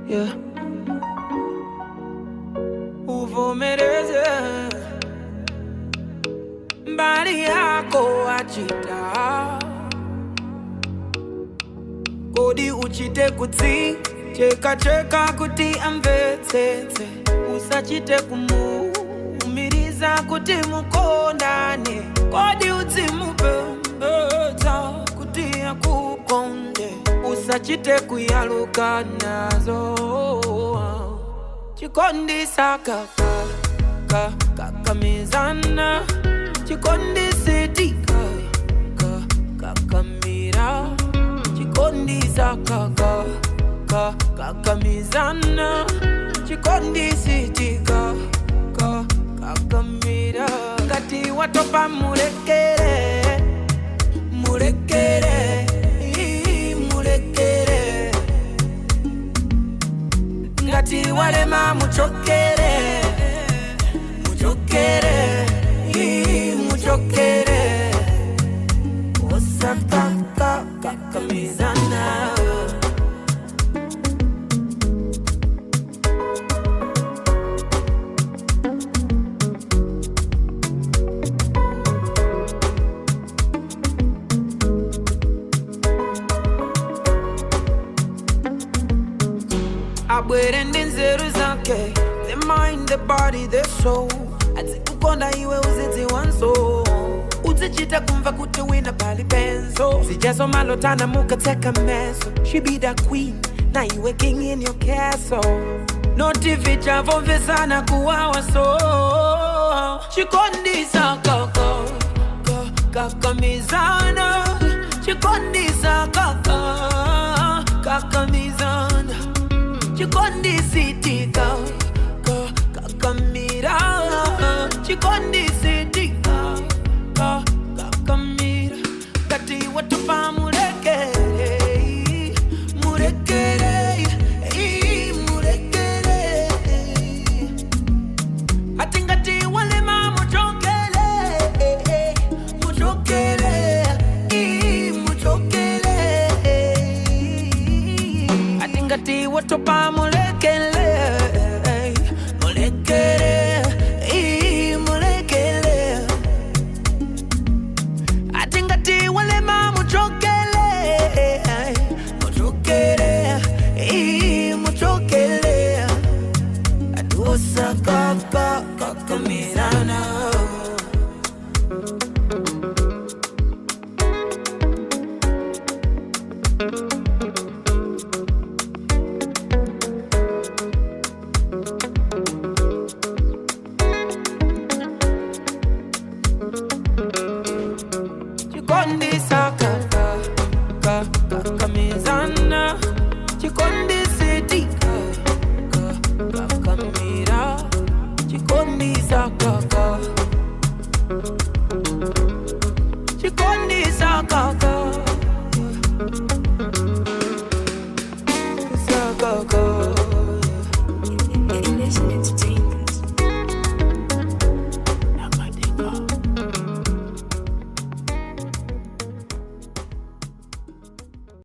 Yeah. Uvomereze mbali yako achita kodi uchite kutsi cheka cheka kuti amvetsetse usachite kumuumiriza kuti mukondane kodi udzimupembedza kuti akukonde usachite kuyaluka nazo chikondisa ka kakamizana chikondisitika ka kakamira chikondisa ka ka kakamizana chikondisitika ka kakamira ngati watopa mulekere mulekere ii, mulekere ngati walema muchokere muchokere ii, muchokere osakakakamizana. Abwere ndi nzeru zake, the mind, the body, the soul. Azikukonda iwe uzidziwanso uzichita kumva kuti wina pali benzo sijazo malotana mukatseka meso. She be the queen na iwe king in your castle. Notifichavomvesana kuwawa so chikondisa kaka kakamizana chikondisa kaka kakamizana chikondisitika ka kakamira chikondisitika ka kakamira ngati watopa mulekere mulekere ii, mulekere ati ngati walema muchokele muchokele ii, muchokele ati ngati watopa mulekele mulekele ii, mulekele ati ngati walema muchokele muchokele ii, muchokele atusakakakamizana. Chikondisa ka kakamizana chikondisitika ka kakamira chikondisa